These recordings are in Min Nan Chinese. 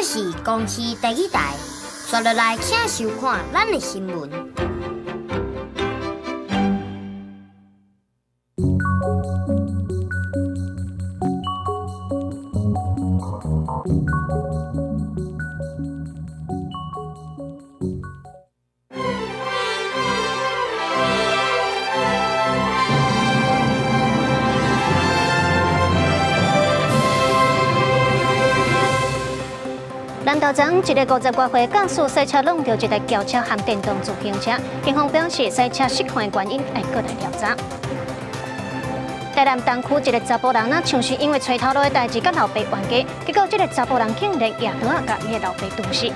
是公視第一台，刷落來請收看咱的新聞。南投昨一个50外歲駕駛賽車挵著一台轎車和電動自行車，警方表示賽車失控的原因會閣來調查。台南東區一個查埔人，若像是因為揣頭路的代誌，佮老爸冤家，結果這個查埔人竟然舉刀仔共伊的老爸毒死。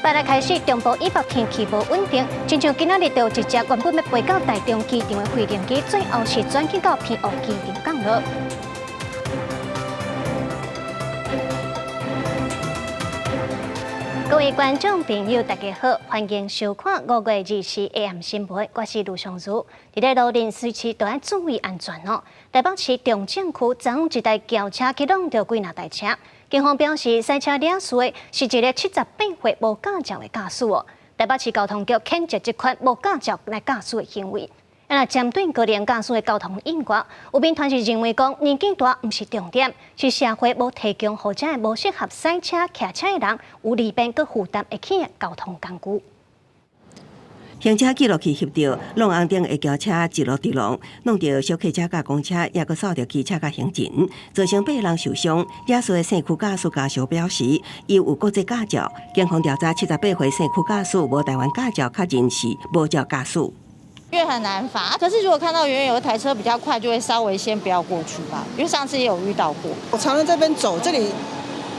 拜六開始，中部以北天氣無穩定，親像今仔日就有一隻原本欲飛到台中機場的飛行機，最後是轉去到澎湖機場降落。各位觀眾朋友，大家好，歡迎收看5月24 AM 新聞，我是盧尚如。佇咧路頂隨時都愛注意安全哦。台北市中正區昨昏一台轎車去挵著幾若台車，警方表示，賽車惹事的是一个78歲無駕照的駕駛哦。台北市交通局譴責這款無駕照來駕駛的行為。啊，針對高齡駕駛的交通意外，有民團是認為講年紀大毋是重點，是社會無提供予這个無適合駛車、騎車的人有利便閣負擔會起的交通工具。行車記錄器翕著，挵紅燈的轎車一路直挵，挵著小客車佮公車，抑閣掃著機車佮行人，造成八人受傷。惹事的姓區駕駛家屬表示，伊有國際駕照。警方調查78歲姓區駕駛無台灣駕照，確認是無照駕駛。因為很難罰，可是如果看到遠遠有一台車比較快，就會稍微先不要過去吧。因為上次也有遇到過。我常常這邊走，這裡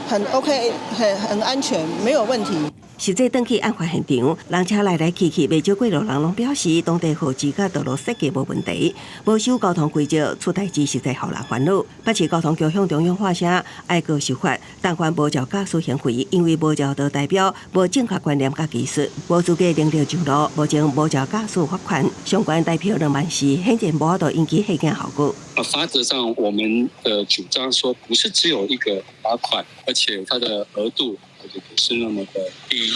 很 OK，很安全，沒有問題。實際轉去案發現場，人車來來去去，袂少過路人攏表示，當地號誌佮道路設計無問題，無守交通規則出代誌，實在予人煩惱。北市交通局向中央發聲，愛閣修法，重罰無照駕駛行為，因為無照就代表無正確觀念佮技術，無資格能力上路，目前無照駕駛罰款相關代票2萬四，顯然無法度引起嚇驚效果。啊，罰則上我們的主張說，不是只有一個罰款，而且它的額度也不是那麼的低。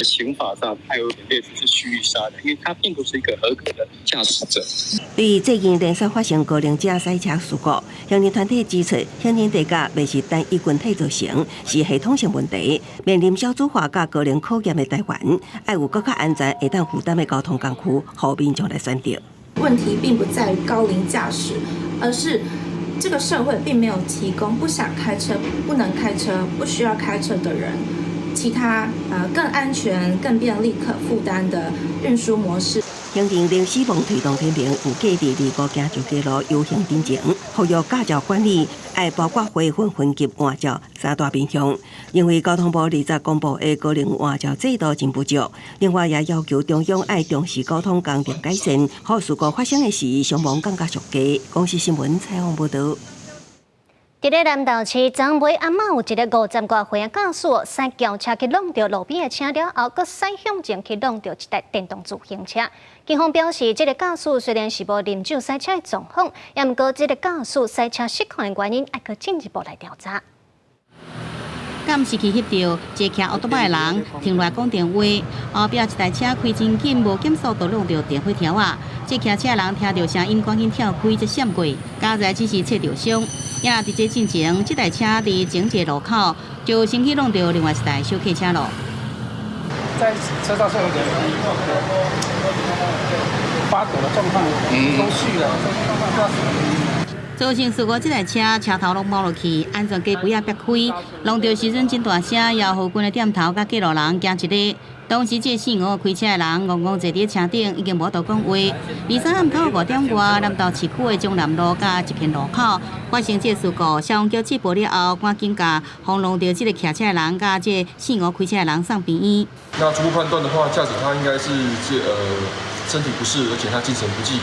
刑法上，它有點類似是蓄意殺人，因為他並不是一個合格的駕駛者。對於最近連續發生高齡者賽車事故，行人團體指出，行人地價袂是單一群體造成，是系統性問題。面臨少子化佮高齡考驗的台灣，愛有閣較安全、會當負擔的交通工具，予民眾來選擇。問題並不在於高齡駕駛，而是這個社會並沒有提供不想開車、不能開車、不需要開車的人，其他更安全、更便利、可負擔的運輸模式。行政臨死亡推動天平有計佇二五行石街路遊行進前，呼籲駕照管理愛包括恢復分級換照三大面向。因為交通部20公布的高齡換照制度真不少，另外也要求中央愛重視交通工程改善，予事故發生的時傷亡降甲上低。公視新聞採訪報導。佇咧南投市，昨尾暗暝有一个50外歲的駕駛駛轎車去挵著路邊的車了後，閣駛向前去挵著一台電動自行車。警方表示，這个駕駛雖然是無啉酒駛車的狀況，也毋過這个駕駛駛車失控的原因，愛閣進一步來調查。敢是去翕著一個騎歐多擺的人停落來講電話，後壁一台車開真緊，無減速就挵著電火柱仔。這騎車人聽著聲音，趕緊跳開，才閃過。佳哉只是切著傷。也佇這進前，這台車佇前一個路口就先去挵著另外一台小客車咯。在車上是有點發抖的狀況，都虛了。造成事故，這台車車頭攏冒落去，安全帶櫃仔煏開，挵著時陣真大聲，吆喝規个店頭佮過路人驚一个。當時這姓吳開車的人戇戇坐佇車頂，已經無法度講話。23暗晡5點外，南投市區的中南路佮一片路口發生這個事故，消防局接報了後，趕緊共轟挵著這个騎車的人佮這個姓吳開車的人送病院。那初步判斷的話，駕駛他應該是身體不適，而且他精神不濟。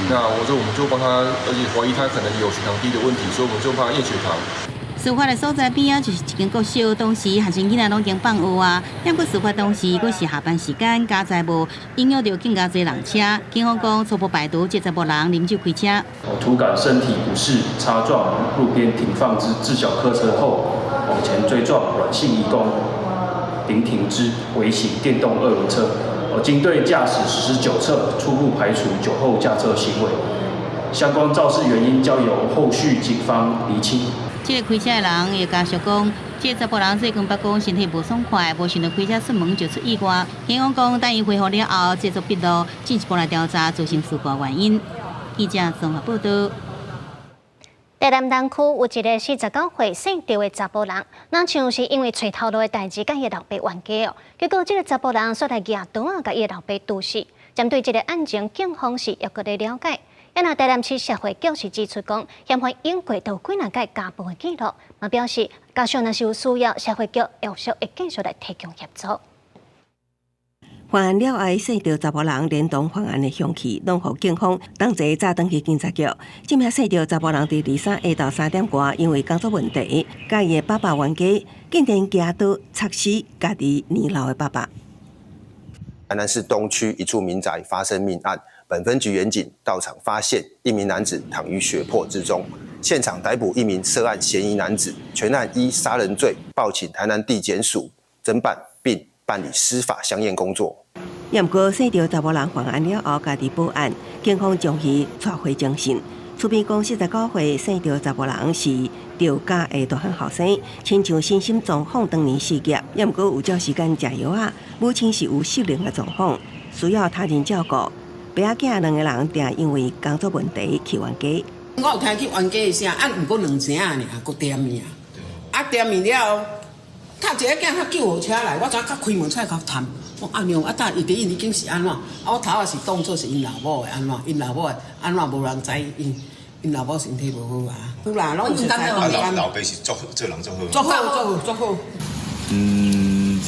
那我們就幫他，而且懷疑他可能有血糖低的問題，所以我們就幫他驗血糖。事發的所在邊仔就是一間國小，當時學生囡仔攏已經放學啊。不過事發當時閣是下班時間，佳哉無影響著更加濟人車。警方講初步排除這查埔人啉酒開車。突感身體不適，擦撞路邊停放之自小客車後，往前追撞阮姓移工林廷之微型電動二輪車，經對駕駛實施酒測，初步排除酒後駕車行為，相關肇事原因交由後續警方釐清。這个開車的人伊家屬講，這个查埔人最近捌講身體無爽快，無想到開車出門就出意外。警方講，等伊恢復了後，製作筆錄，進一步來調查造成事故原因。記者綜合報道。台南南區有一个49歲姓趙的查埔人，若像是因為揣頭路的代誌，佮伊老爸冤家哦。結果這个查埔人煞來舉刀仔，共伊老爸毒死。針對這个案情，警方是猶閣咧了解。啊若台南市社會局是指出講，嫌犯經過都幾若擺家暴的記錄，嘛表示家屬若是有需要，社會局後續會繼續來提供協助。犯案了後，姓趙查埔人連同犯案的兇器，攏予警方同齊載轉去警察局。這名姓趙查埔人佇23下晝3點外，因為工作問題，佮伊的爸爸冤家，竟然舉刀插死家己年老的爸爸。台南市東區一處民宅發生命案，本分局員警到場發現一名男子躺於血泊之中，現場逮捕一名涉案嫌疑男子，全案依殺人罪報請台南地檢署偵辦並辦理司法相驗工作。毋過姓趙查埔人犯案了後，家己報案，警方將伊帶回偵訊。出邊講49歲姓趙查埔人是趙家的大漢後生，親像身心狀況當年失業，也毋過有照時間食藥仔，母親是有失能的狀況，需要他人照顧。爸仔囝兩个人定因為工作問題去冤家。我有聽去冤家的聲，啊，毋過兩聲爾，閣踮伊啊，啊踮伊了後，透一个囝較救護車來，我才較開門出來共探。我阿娘啊，搭伊佇𪜶已經是按怎？啊，我頭仔是當作是𪜶老母的按怎？𪜶老母的按怎無人知？𪜶老母身體無好啊。有啦，攏有熟似。啊，老爸是做做人做好。做好，做好，做好。嗯，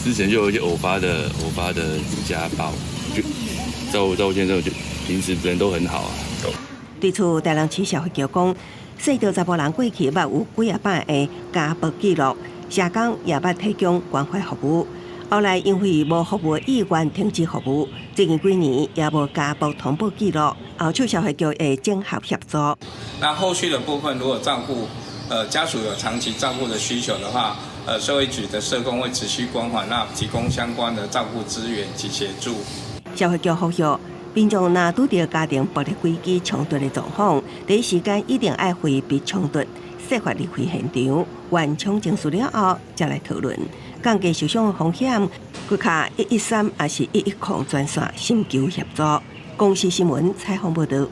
之前就有一些偶發的家暴，就照顧先生就平時人都很好啊。對此，台南市社會局講，姓趙查埔人過去捌有幾仔擺的家暴記錄，社工也捌提供關懷服務。後來因為無服務意願停止服務，最近幾年也無家暴通報記錄。後續社會局會整合協助。那後續的部分，如果照顧，家屬有長期照顧的需求的話，社會局的社工會持續關懷，那提供相關的照顧資源及協助。社會局呼籲民眾若拄著家庭暴力危機衝突的狀況，第一時間一定愛迴避衝突，設法離開現場，緩衝情緒了後，才來討論。降低受傷風險，閣敲113抑是110專線尋求協助。公視新聞採訪報導。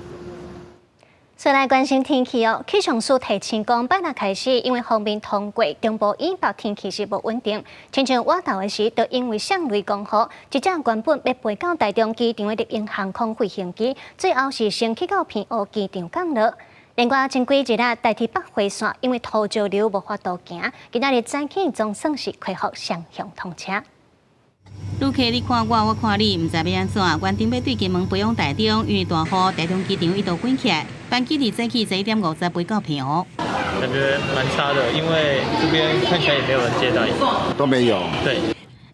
再來關心天氣哦，氣象署提醒講，拜六開始，因為鋒面通過中部以北天氣是無穩定，親像倚晝的時，就因為雙雷公雨，一隻原本欲飛到台中機場的立榮航空飛行機，最後是先去到澎湖機場降落。另外，前幾日啊，台鐵北迴線因為土石流無法度行，今仔日早起總算是恢復雙向通車。旅客你看我，我看你，毋知欲按怎。原定欲對金門飛往台中，因為大雨，台中機場一度關起來，班機佇早起11點50飛到澎湖。感覺蠻差的，因為這邊看起來也沒有人接待，都沒有。對。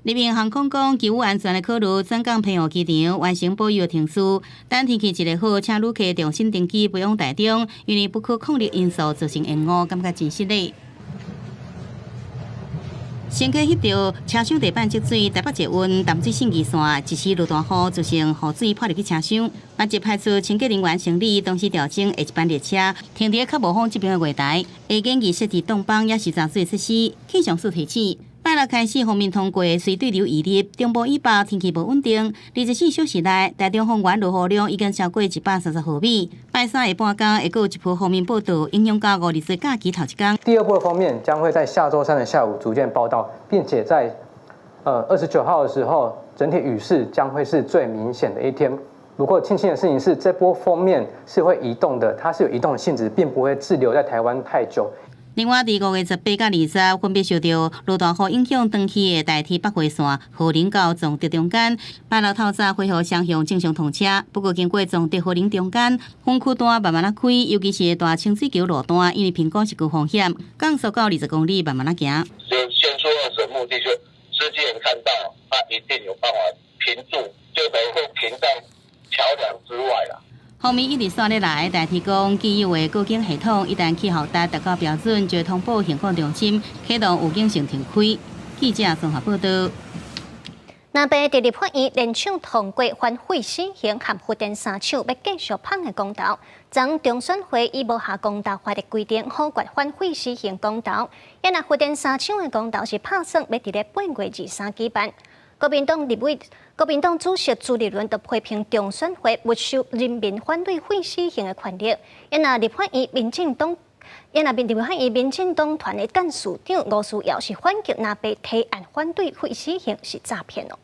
立榮航空講，基於安全的考慮，轉降澎湖機場完成保養程序。等天氣一個好，請旅客重新登機飛往台中，因為不可抗力因素造成延誤，感覺真失禮。乘客翕著車廂地板積水，台北捷運淡水信義線一時落大雨，造成雨水潑入去車廂。密集派出清潔人員清理，同時調整下一班列車停佇較無風這邊的月台。下建議設置擋崩抑是閘水設施。氣象署提醒，拜六開始鋒面通過，隨對流移入，中部以北天氣無穩定。24小時內，台中豐原落雨量已經超過130毫米。拜三下半工會閣有一波鋒面報到，影響到五日假期頭一工。第二波的鋒面將會在下週三的下午逐漸報到，並且在29號的時候，整體雨勢將會是最明顯的一天。不過慶幸的事情是，這波鋒面是會移動的，它是有移動的性質，並不會滯留在台灣太久。另外，佇5月18佮20，分別受著落大雨影響，斷去的台鐵北迴線和林到崇德中間，拜六透早恢復雙向正常通車。不過，經過崇德和林中間分區段慢慢仔開，尤其是大清水橋路段，因為評估是高風險，降速到20公里慢慢仔行。就限速二十，目的就司機人看到，他一定有辦法停住，就等於會停在橋梁之外啦。鋒面一直紲咧來，代替講既有的告警系統，一旦氣候達到標準，就會通報行管中心啟動預警性停開。記者綜合報道。藍白佇立法院聯手通過反廢死刑和核電三廠欲繼續麭的公投。昨中選會以無合公投法的規定，否決反廢死刑公投。啊若核電三廠的公投是拍算欲佇咧8月23舉辦。國民黨立委、國民黨主席朱立倫就批評中選會沒收人民反對廢死刑的權利。啊若立法院民進黨，啊若立法院民進黨團的幹事長吳思瑤是反擊藍白提案反對廢死刑是詐騙哦。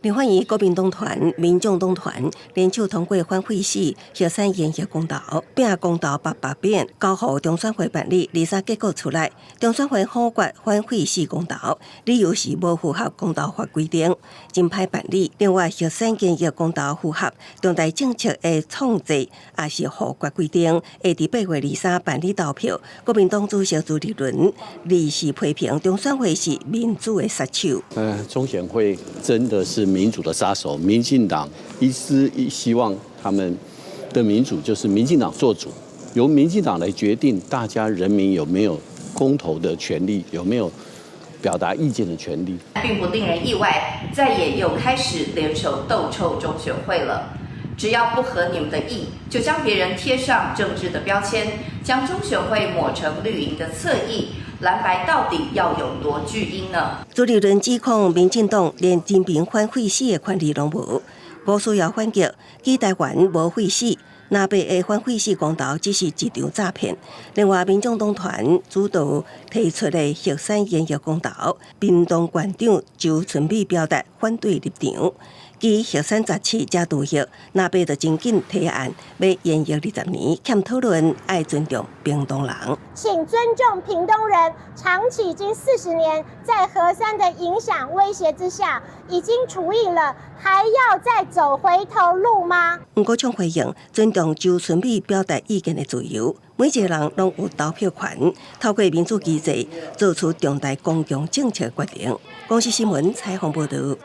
立法院國民黨團、民眾黨團聯手通過反廢死核三延役公投，拼公投800遍，交予中選會辦理，23結果出來，中選會否決反廢死公投，理由是無符合公投法規定，真歹辦理。另外，核三延役公投符合重大政策的創制，也是否決規定，會佇8月23辦理投票。國民黨主席朱立倫二是批評中選會是民主的殺手。中選會真的是民主的殺手，民進黨一直希望他們的民主就是民進黨做主，由民進黨來決定大家人民有沒有公投的權利，有沒有表達意見的權利。並不令人意外，在野又開始聯手鬥臭中選會了。只要不合你們的意，就將別人貼上政治的標籤，將中選會抹成綠營的側翼。藍白到底要有多巨嬰呢？朱立倫指控民進黨連人民反廢死的權利攏無，吳思瑤反擊，基台灣無廢死，藍白的反廢死公投只是一場詐騙。另外，民眾黨團主導提出的核三延役公投，屏東縣長周春米表達反對立場。基核三17才斷核，藍白就真緊提案欲延役20年，欠討論，愛尊重屏東人。請尊重屏東人，長期已經40年，在核三的影響威脅之下，已經除役了，還要再走回頭路嗎？黃國昌回應，尊重周春米表達意見的自由，每一個人攏有投票權，透過民主機制做出重大公共政策決定。公視新聞採訪報導。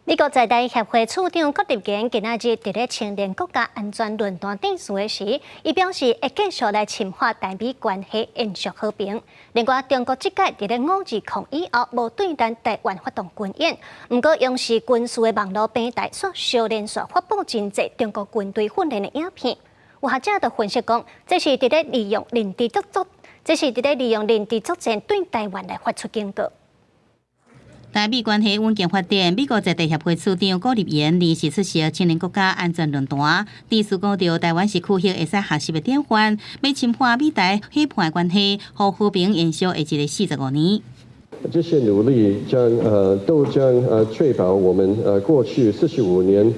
美國在台協會處長郭立言今仔日佇咧青年國家安全論壇致辭的時，伊表示會繼續來深化台美關係，延續和平。另外，中國這屆佇咧520以後，無對咱台灣發動軍演，毋過央視軍事的網路平台煞相連續發布真濟中國軍隊訓練的影片。有學者就分析講，這是佇咧利用認知作戰對台灣來發出警告。台美關係穩健發展，美國在台協會處長郭立言臨時出席青年國家安全論壇，致辭講著台灣是區域會使學習的典範，欲深化美台伙伴關係，予和平延續下一个45年。這些努力都將確保我們過去45年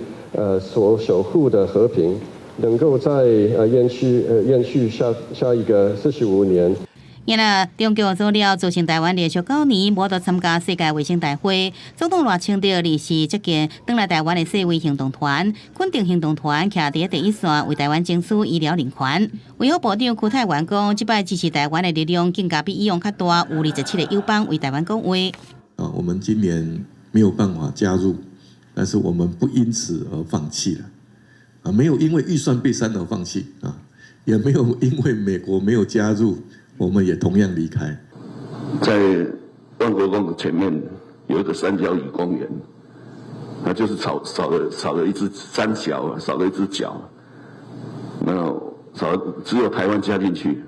所守護的和平，能夠再延續下下一個四十五年。因為中共做了造成台灣連續9年無得參加世界衛生大會。總統賴清德臨時接見轉來台灣的世衛行動團，肯定行動團徛佇第一線為台灣爭取醫療人權。衛福部長邱泰源講，這擺支持台灣的力量更加比以往較大，有27個友邦為台灣講話。啊，我們今年沒有辦法加入，但是我們不因此而放棄了。啊，沒有因為預算被刪而放棄啊，也沒有因為美國沒有加入。我們也同樣離開。在萬國宮的前面有一個三角椅公園，那就是少了一隻三角，少了一隻腳。那少只有台灣加進去，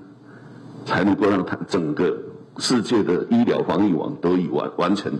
才能夠讓它整個世界的醫療防疫網得以完成。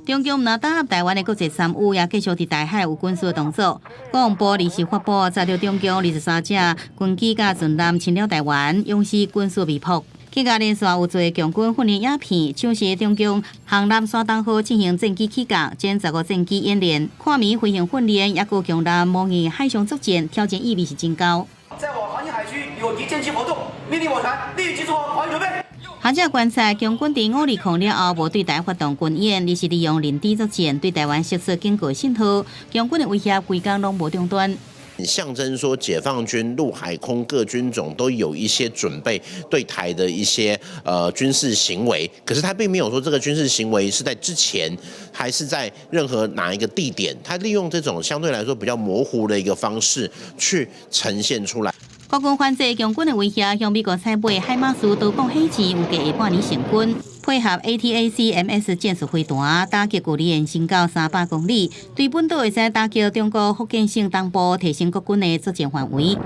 中共若打壓台灣的國際參與，也繼續佇台海有軍事動作。國防部臨時發布，查著中共23架軍機佮船艦侵擾台灣，央視軍事未卜。更加連續有濟共軍訓練影片，像是中共航艦山東號進行戰機起降、殲十五戰機演練、跨暝飛行訓練，抑閣強艦模擬海上作戰，挑戰意味是真高。在我航行海區有敵艦機活動，命令我船立即做好防禦準備。學者觀察，共軍佇520了後，無對台發動軍演，而是利用認知作戰對台灣釋出警告信號。共軍的威脅規工攏無中斷。象徵說解放軍陸海空各軍種都有一些準備對台的一些軍事行為，可是他並沒有說這個軍事行為是在之前還是在任何哪一個地點，他利用這種相對來說比較模糊的一個方式去呈現出來。國軍反制共軍的威脅，向美國採買海馬斯多國火箭，預計下半年成軍。配合 ATACMS 戰術飛彈，打擊距離延伸到300公里，對本島會使打擊中國福建省東部，提升國軍的作戰範圍。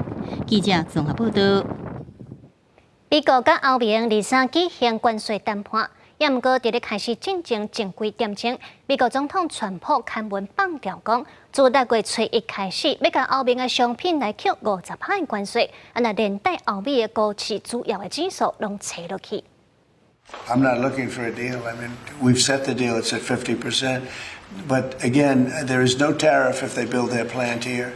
記者綜合報道。美國佮歐盟二三舉行關稅談判，也毋過佇咧開始進前正幾點鐘，美國總統川普刊文放調講，自6月初一開始，欲共歐盟的商品來扣50趴的關稅，啊若連帶歐美的股市主要的指數攏揣落去。 I'm not looking for a deal. I mean, we've set the deal. It's at 50%. But again, there is no tariff if they build their plant here.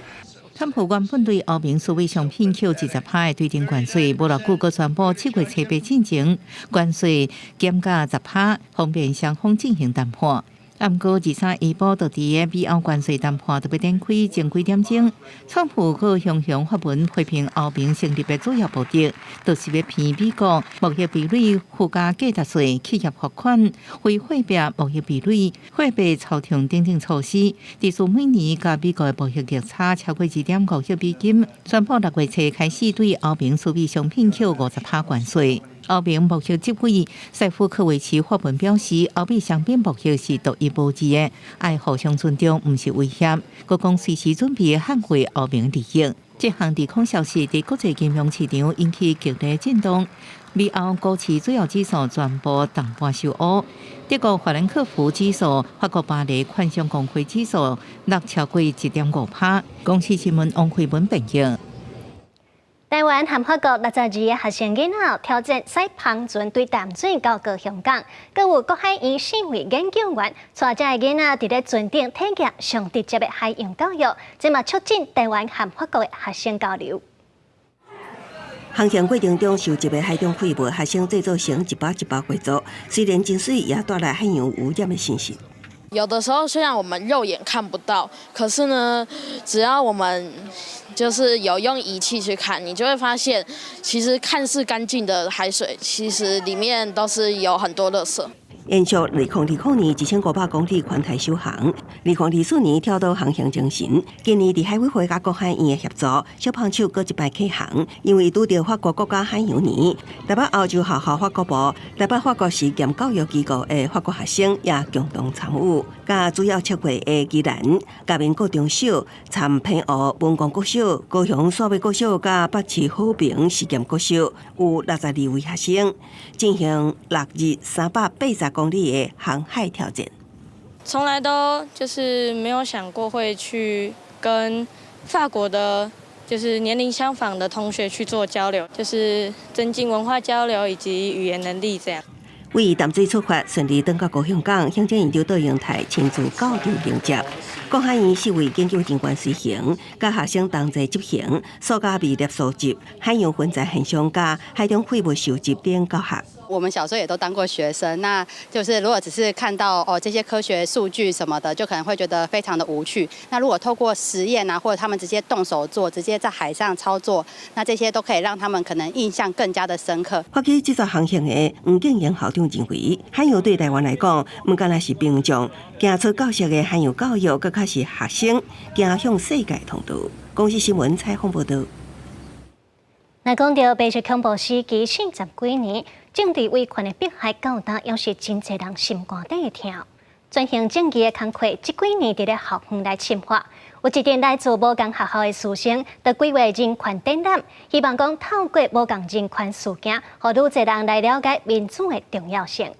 川普原本對歐盟數位商品扣20趴的對等關稅，無偌久閣宣布7月初八進前關稅減價10趴，方便雙方進行談判。啊，毋過23下晡就佇個美歐關稅談判特別展開前幾點鐘，川普閣雄雄發文批評歐盟成立的主要目的，就是欲騙美國貿易壁壘附加價值稅、企業罰款、非貨幣貿易壁壘、貨幣操縱等等措施，持續每年佮美國的貿易逆差超過2.5億美金。宣布6月初開始對歐盟輸美商品扣50趴關稅。歐盟貿易執委塞夫科維奇發文表示，歐美雙邊貿易是獨一無二的，愛互相尊重，毋是威脅。閣講隨時準備捍衛歐盟利益。這項利空消息佇國際金融市場引起劇烈震動，美歐股市主要指數全部重盤收烏。德國法蘭克福指數、法國巴黎券商公會指數落超過1.5趴。公視新聞王慧文編譯。台灣和法國62个學生囡仔挑戰駛帆船對淡水到高雄港，閣有國海院四位研究員帶遮个囡仔佇咧船頂體驗上直接的海洋教育，這嘛促進台灣和法國的學生交流。航行過程中收集的海中廢物，學生製作成一包一包畫作，雖然真媠，也帶來海洋污染的信息。有的時候雖然我們肉眼看不到，可是呢，只要我們就是有用儀器去看，你就會發現，其實看似乾淨的海水，其實裡面都是有很多垃圾。延續2020年1500公里環台首航，2024年跳島航行精神。今年佇海委會佮國海院的協助，小胖手閣一擺啟航，因為拄著法國國家海洋年，台北歐洲學校法國部、台北法國實驗教育機構的法國學生也共同參與。佮主要策劃的宜蘭嘉明國中小、參平湖文光國小、高雄煞尾國小佮北市和平實驗國小，有62位學生進行6日380公里的航海挑戰。從來都就是沒有想過會去跟法國的，就是年齡相仿的同學去做交流，就是增進文化交流以及語言能力這樣。為淡水出發，順利轉到高雄港，行政院長杜英泰親自到場迎接。國海院四位研究人員隨行，佮學生同齊執行塑膠微粒收集、海洋分載現象佮海中廢物收集等教學。我們小時候也都當過學生，那就是如果只是看到哦這些科學數據什麼的，就可能會覺得非常的無趣。那如果透過實驗啊，或者他們直接動手做，直接在海上操作，那這些都可以讓他們可能印象更加的深刻。發起這次航行的黃敬賢校長認為，海洋對台灣來講，毋干焦是屏障，行出教室的海洋教育，閣較是學生走向世界通道。公視新聞採訪報導。來講著白色恐怖時期40幾年，政治威權的迫害到今，猶是真濟人心肝底的痛。轉型正義的工課，這幾年佇咧校園來深化，有一陣來自無仝學校的師生，就規劃人權展覽，希望講透過無仝人權事件，予愈濟人來了解民主的重要性。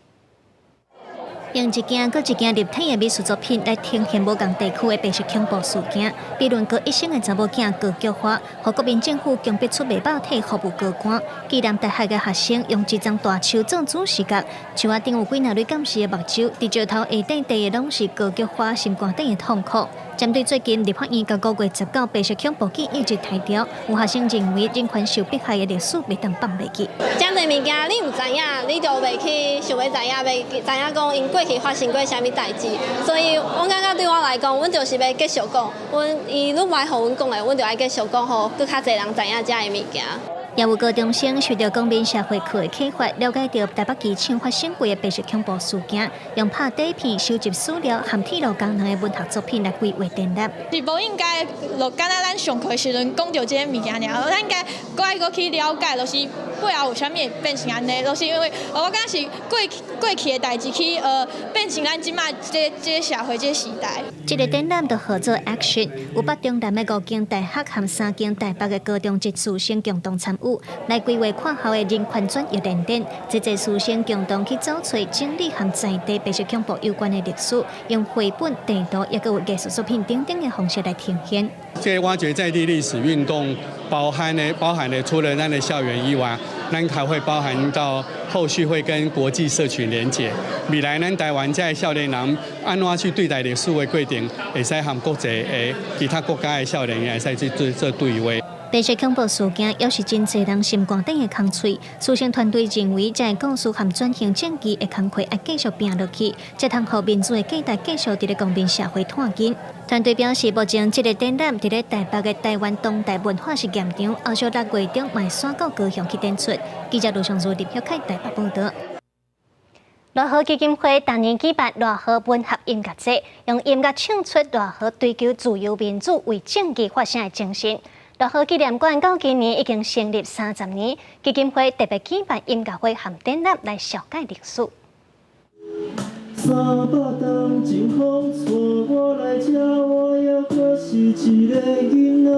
用一件閣一件立體的美術作品來呈現無仝地區的白色恐怖事件，比如高一生的查某囝高菊花，予國民政府強迫出賣肉體服務高官。暨南大學的學生用一叢大樹做主視覺，樹仔頂有幾若蕊金色的目睭，佇石頭下底滴的攏是高菊花心肝頂的痛苦。針對最近立法院共5月19白色恐怖記憶日提著，有學生認為人權受迫害的歷史袂當放袂記。遮濟物件你毋知影，你就袂去想欲知影，袂知影講𪜶過去發生過啥物代誌。所以我感覺對我來講，阮就是欲繼續講，阮伊愈愛予阮講的，阮就愛繼續講，予閣較濟人知影遮的物件。也有高中生受著公民社會課的啟發，了解著台北機場發生過的白色恐怖事件，用拍底片收集資料和鐵路工人的文學作品來規劃展覽。是無應該，就敢若咱上課的時陣講著這个物件爾，咱應該閣愛閣去了解，就是背後為啥物會變成按呢？就是因為我感覺是過去的代誌去變成咱這馬這个社會這个時代。這个展覽就號做 Action，有北中南的五間大學和三間台北的高中籍師生共同參與，來規劃跨校的人權轉譯聯展。這濟師生共同去找揣整理和在地白色恐怖有關的歷史，用繪本、地圖，抑閣有藝術作品等等的方式來呈現。這個挖掘在地歷史運動，包含的除了咱的校園以外，咱還會包含到後續會跟國際社群連結。未來咱台灣這少年人按怎去對待歷史的過程，會使和國際的其他國家的少年會使去做做對話。白色恐怖事件也是真濟人心肝頂的空喙。師生團隊認為，這个故事和轉型正義的工課愛繼續拼落去，才通予民主的價值繼續佇咧公民社會湠根。團隊表示，目前這个展覽佇咧台北的台灣當代文化實驗場，後續6月中會徙到高雄去展出。記者盧尚如林曉凱台北報導。熱河基金會逐年舉辦熱河文學音樂節，用音樂唱出熱河追求自由民主、為正義發聲的精神。熱河紀念館到今年已經成立30年，基金會特別舉辦音樂會和展覽來紹介歷史。300冬前風帶我來這，我猶閣是一个囡仔。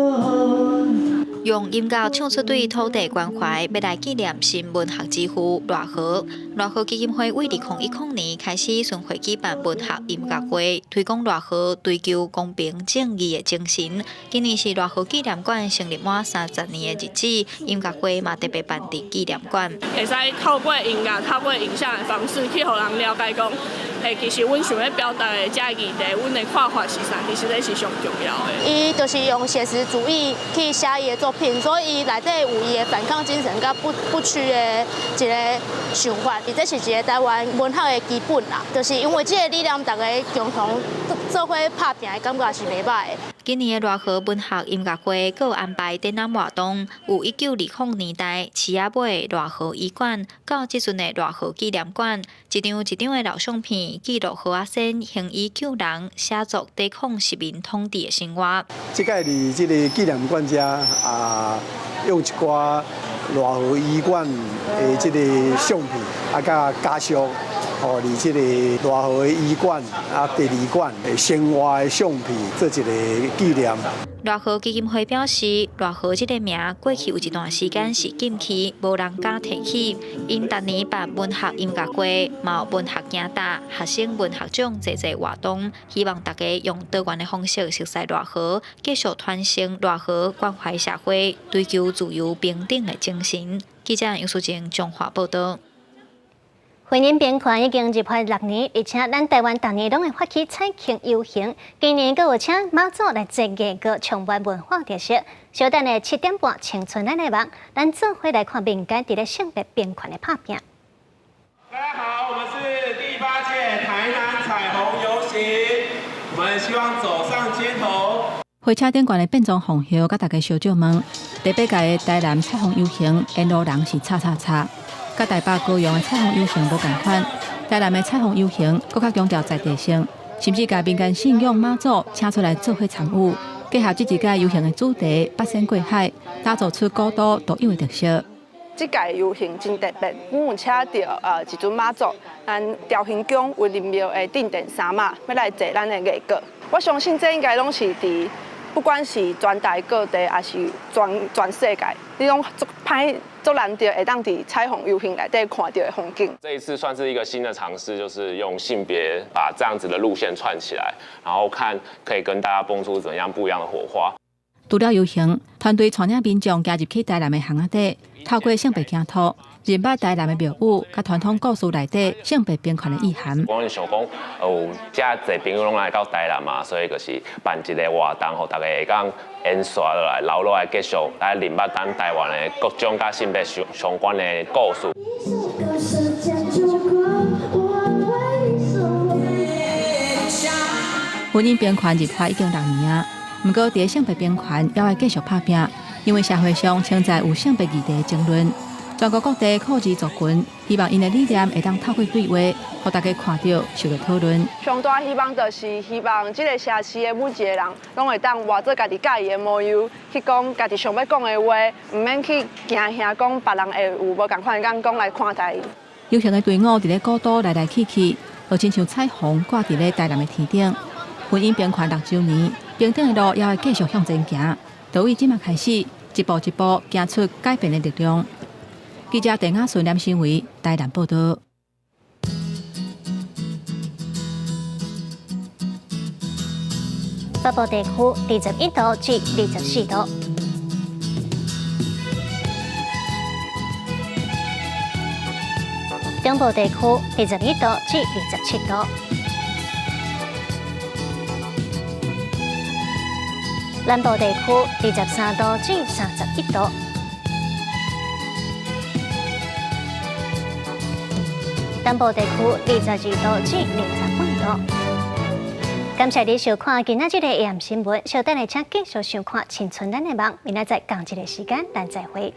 用音樂唱出對土地關懷，欲來紀念新文學之父賴和。賴和基金會為2010年開始巡迴舉辦文學音樂會，推廣賴和追求公平正義的精神。今年是賴和紀念館成立滿30年的日子，音樂會嘛特別辦佇紀念館。會使透過音樂、透過影像的方式去予人了解講，其實阮想欲表達的這議題，阮的看法是啥，其實這是上重要的。伊就是用寫實主義去寫伊的作品，所以內底有伊的反抗精神佮不屈的一个想法。伊這是一个台灣文學的基本啦，就是因為這个理念，大家共同做伙拍拚的感覺是袂䆀的。今年的賴和文學音樂會閣有安排展覽活動，有1920年代市仔尾賴和醫館，到這陣的賴和紀念館，一張一張的老相片，記錄何阿仙行醫救人、寫作抵抗殖民統治的生活。這擺佇這个紀念館遮啊，用一寡賴和醫館的這个相片，啊，佮家屬。哦，佇這个賴和醫館啊，第二館的生活的相片，做一个紀念。賴和基金會表示，賴和這个名過去有一段時間是禁區，無人敢提起。𪜶逐年辦文學音樂會，嘛有文學競答、學生文學獎濟濟活動，希望大家用多元的方式熟悉賴和，繼續傳承賴和關懷社會、追求自由平等的精神。記者楊淑靜彰化報導。婚姻平權已經入法6年，而且咱台灣逐年攏會發起彩慶遊行。今年閣有請媽祖來坐月轎，充滿文化特色。小等下7點半，青春咱的夢，咱做伙來看民間佇咧性別平權的拍拚。大家好，我們是第八屆台南彩虹遊行，我們希望走上街頭。火車頂懸的變裝皇后，佮大家相借問，第八屆的台南彩虹遊行，沿路人是插插插。佮台北高雄的彩虹遊行無仝款，台南的彩虹遊行閣較強調在地性，甚至共民間信仰媽祖請出來做伙參與，結合這一屆遊行的主題八仙過海，打造出古都獨有的特色。這屆遊行真特別，阮有請著一尊媽祖，咱朝興宮威靈廟的鎮殿三媽，欲來坐咱的月轎。我相信這應該攏是佇不管是全台各地，抑是全世界，你攏足歹足難得會當佇彩虹遊行內底看著的風景。這一次算是一個新的嘗試，就是用性別把這樣子的路線串起來，然後看可以跟大家蹦出怎樣不一樣的火花。除了遊行，團隊帶領民眾行入去台南的巷仔底，透過性別鏡頭，認捌台南的廟宇，佮傳統故事內底性別平權的意涵。我想講，有遮濟朋友攏來到台南嘛，所以就是辦一个活動，予大家會當延續落來，留落來繼續來認捌咱台灣的各種佮性別相關的故事。婚姻平權立法已經6年啊，毋過佇性別平權猶愛繼續拍拚，因為社會上存在有性別議題的爭論。全國各地酷兒族群希望𪜶的理念會當透過對話，予大家看著，受著討論。上大希望就是希望這个城市的每一个人，攏會當活做家己佮意的模樣，去講家己想欲講的話，毋免去驚嚇講別人會有無仝款的眼光來看待伊。遊行的隊伍佇咧古都來來去去，就親像彩虹掛佇咧台南的天頂。婚姻平權6週年，平等的路猶會繼續向前行。就為這馬開始，一步一步行出改變的力量。記者鄧亞順、連新偉台南報導。北部地區21度至24度，中部地區21度至27度，南部地區23度至31度。東部地區22度至28度。感謝你收看今仔這个 AM 新聞，稍等下請繼續收看《青春咱的夢》，明仔載仝一个時間，咱再會。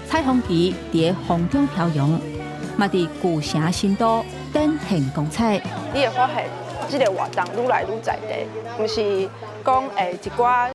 彩虹旗佇風中飄揚，嘛佇舊城新都展現光彩。你會發現，這个活動愈來愈在地，毋是講會一寡。